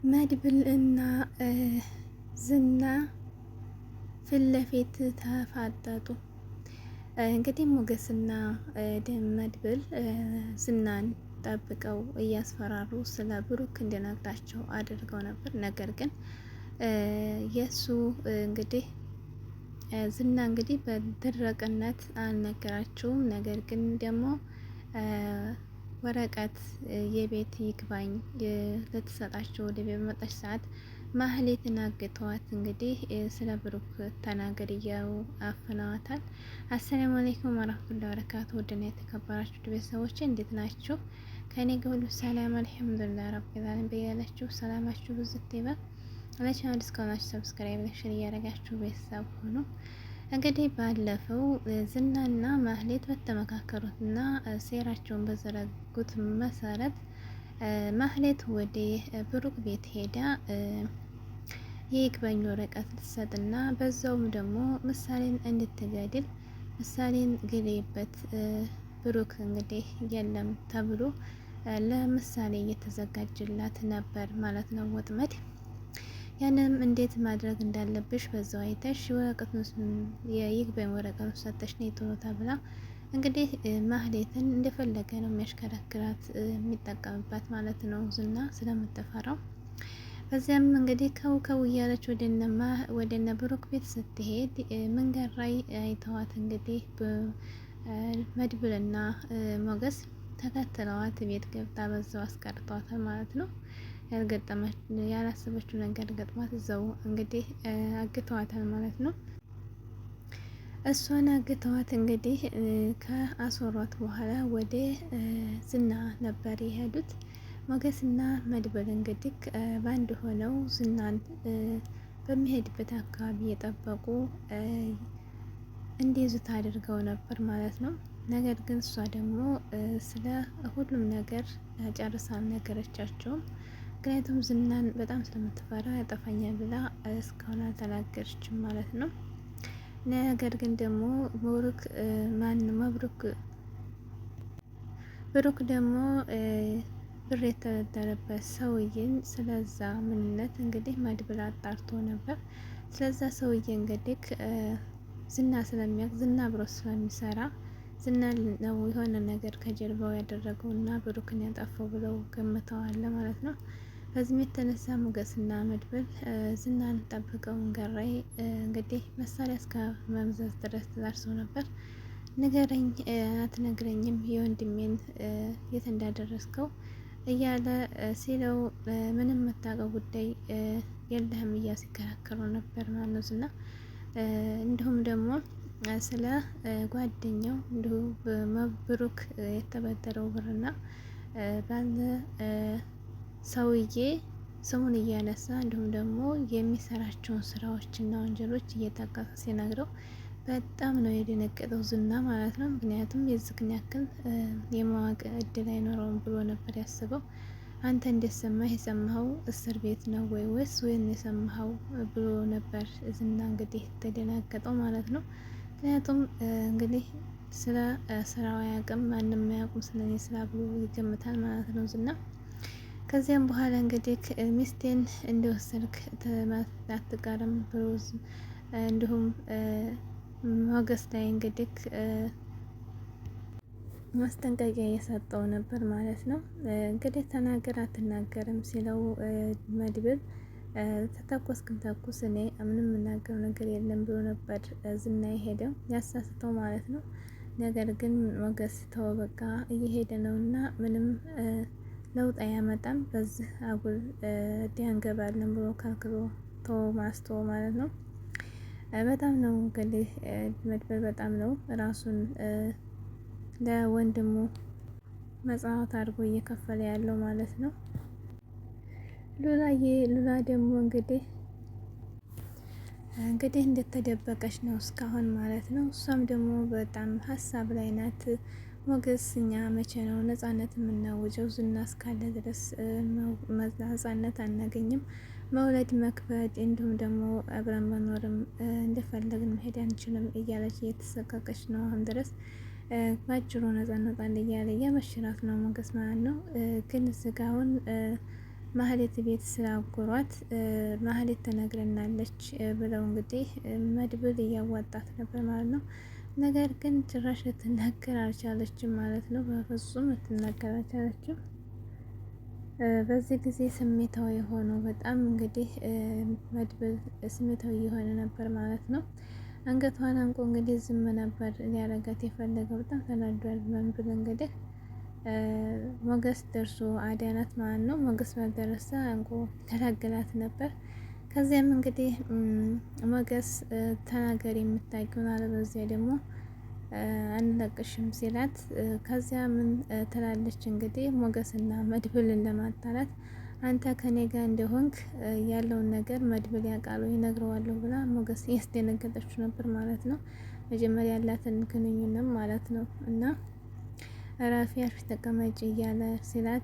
መድብል እና ዝና ፊት ለፊት ተፋጠጡ። እንግዲህ ሞገስና መድብል ዝናን ጠብቀው እያስፈራሩ ስለ ብሩክ እንዲነግራቸው አድርገው ነበር። ነገር ግን የእሱ እንግዲህ ዝና እንግዲህ በድረቅነት አልነገራቸውም። ነገር ግን ደግሞ ወረቀት የቤት ይግባኝ ልትሰጣቸው ወደ ቤት በመጣች ሰዓት ማህሌትን አግተዋት እንግዲህ ስለ ብሩክ ተናገር እያሉ አፍነዋታል። አሰላሙ አለይኩም ወራህመቱላሂ ወበረካቱ። ውድና የተከበራችሁ ቤተሰቦች እንዴት ናችሁ? ከኔ ጋር ሁሉ ሰላም አልሐምዱሊላህ ረቢል ዓለሚን። በያላችሁ ሰላማችሁ ብዙ ይበል። ለቻናሉ እስካሁን subscribe፣ share እያደረጋችሁ ቤተሰብ ሁኑ። እንግዲህ ባለፈው ዝናና ማህሌት በተመካከሩትና ሴራቸውን በዘረጉት መሰረት ማህሌት ወደ ብሩክ ቤት ሄዳ የይግባኝ ወረቀት ልትሰጥና በዛውም ደግሞ ምሳሌን እንድትገድል ምሳሌን ግሌበት ብሩክ እንግዲህ የለም ተብሎ ለምሳሌ እየተዘጋጀላት ነበር ማለት ነው ወጥመድ። ያንንም እንዴት ማድረግ እንዳለብሽ በዛው አይተሽ ወረቀቱን የይግባኝ ወረቀቱን ሰጠሽ ነይ ቶሎ ተብላ እንግዲህ ማህሌትን እንደፈለገ ነው የሚያሽከረክራት የሚጠቀምባት ማለት ነው ዝና ስለምትፈራው። በዚያም እንግዲህ ከው ከው እያለች ወደነ ብሩክ ቤት ስትሄድ መንገድ ላይ አይተዋት እንግዲህ መድብልና ሞገስ ተከትለዋት ቤት ገብታ በዛው አስቀርተዋታል ማለት ነው። ያልገጠመች ያላሰበችው ነገር ገጥሟት እዛው እንግዲህ አግተዋታል ማለት ነው። እሷን አግተዋት እንግዲህ ከአስወሯት በኋላ ወደ ዝና ነበር የሄዱት። ሞገስና መድብል እንግዲህ በአንድ ሆነው ዝናን በሚሄድበት አካባቢ የጠበቁ እንዲይዙት አድርገው ነበር ማለት ነው። ነገር ግን እሷ ደግሞ ስለ ሁሉም ነገር ጨርሳ አልነገረቻቸውም። ምክንያቱም ዝናን በጣም ስለምትፈራ ያጠፋኛል ብላ እስካሁን አልተናገረችም ማለት ነው። ነገር ግን ደግሞ ብሩክ ማን መብሩክ ብሩክ ደግሞ ብር የተበደረበት ሰውዬን ስለዛ ምንነት እንግዲህ መድብል አጣርቶ ነበር። ስለዛ ሰውዬ እንግዲህ ዝና ስለሚያውቅ ዝና አብሮ ስለሚሰራ ዝና ነው የሆነ ነገር ከጀርባው ያደረገው እና ብሩክን ያጠፋው ብለው ገምተዋል ማለት ነው። በዚህም የተነሳ ሞገስና መድብል ዝናን ጠብቀው እንገራይ እንግዲህ መሳሪያ እስከ መምዘዝ ድረስ ደርሰው ነበር። ንገረኝ፣ አትነግረኝም የወንድሜን የት እንዳደረስከው እያለ ሲለው ምንም የምታውቀው ጉዳይ የለህም እያ ሲከራከሩ ነበር ማለት ነው ዝና። እንዲሁም ደግሞ ስለ ጓደኛው እንዲሁ ብሩክ የተበደረው ብርና ባለ ሰውዬ ስሙን እያነሳ እንዲሁም ደግሞ የሚሰራቸውን ስራዎችና ወንጀሎች እየጠቀሰ ሲነግረው በጣም ነው የደነገጠው ዝና ማለት ነው። ምክንያቱም የዚህን ያክል የማወቅ እድል አይኖረውም ብሎ ነበር ያስበው። አንተ እንደሰማህ የሰማኸው እስር ቤት ነው ወይ ወይስ ወይን የሰማኸው ብሎ ነበር ዝና እንግዲህ ተደናገጠው ማለት ነው። ምክንያቱም እንግዲህ ስለ ስራው አያውቅም፣ ማንም አያውቁም ስለኔ ስራ ብሎ ይገምታል ማለት ነው ዝና። ከዚያም በኋላ እንግዲህ ሚስቴን እንደወሰድክ አትቀርም ብሎ እንዲሁም ሞገስ ላይ እንግዲህ ማስጠንቀቂያ እየሰጠው ነበር ማለት ነው። እንግዲህ ተናገር አትናገርም ሲለው መድብል ተተኮስክም ተኩስ እኔ ምንም የምናገረው ነገር የለም ብሎ ነበር ዝና የሄደው ያሳስተው ማለት ነው። ነገር ግን ሞገስ ተው በቃ እየሄደ ነው እና ምንም ለውጥ አያመጣም በዚህ አጉል ዲያንገባለን ብሎ ከልክሎ ተው ማስተው ማለት ነው። በጣም ነው እንግዲህ መድብል በጣም ነው ራሱን ለወንድሙ መጽሐፍ አድርጎ እየከፈለ ያለው ማለት ነው። ሉላዬ ሉላ ደግሞ እንግዲህ እንደተደበቀች ነው እስካሁን ማለት ነው። እሷም ደግሞ በጣም ሀሳብ ላይ ናት። ሞገስ እኛ መቼ ነው ነጻነት የምናውጀው? ዝና እስካለ ድረስ ነጻነት አናገኝም። መውለድ መክበድ፣ እንዲሁም ደግሞ አብረን መኖርም እንደፈለግን መሄድ አንችልም እያለች እየተሰቃቀች ነው አሁን ድረስ ባጭሩ ነጻ እንወጣለን እያለ እያመሸራት ነው ሞገስ ማለት ነው። ግን ስጋውን ማህሌት ቤት ስላጎሯት ማህሌት ተነግረናለች ብለው እንግዲህ መድብል እያዋጣት ነበር ማለት ነው። ነገር ግን ጭራሽ ልትናገር አልቻለችም ማለት ነው። በፍጹም ልትናገር አልቻለችም። በዚህ ጊዜ ስሜታዊ የሆነው በጣም እንግዲህ መድብል ስሜታዊ የሆነ ነበር ማለት ነው። አንገቷን አንቆ እንግዲህ ዝም ነበር ሊያረጋት የፈለገው። በጣም ተናዷል መድብል እንግዲህ ሞገስ ደርሶ አዳናት ማለት ነው። ሞገስ ባልደረሰ አንቆ ተላገላት ነበር። ከዚያም እንግዲህ ሞገስ ተናገር የምታውቂውን አለበለዚያ ደግሞ አንለቅሽም ሲላት፣ ከዚያ ምን ትላለች እንግዲህ ሞገስና መድብልን ለማጣላት አንተ ከኔ ጋር እንደሆንክ ያለውን ነገር መድብል ያውቃል ይነግረዋለሁ ብላ ሞገስ እያስደነገጠችው ነበር ማለት ነው። መጀመሪያ ያላትን ግንኙነት ማለት ነው እና እረፊ አርፈሽ ተቀመጪ እያለ ሲላት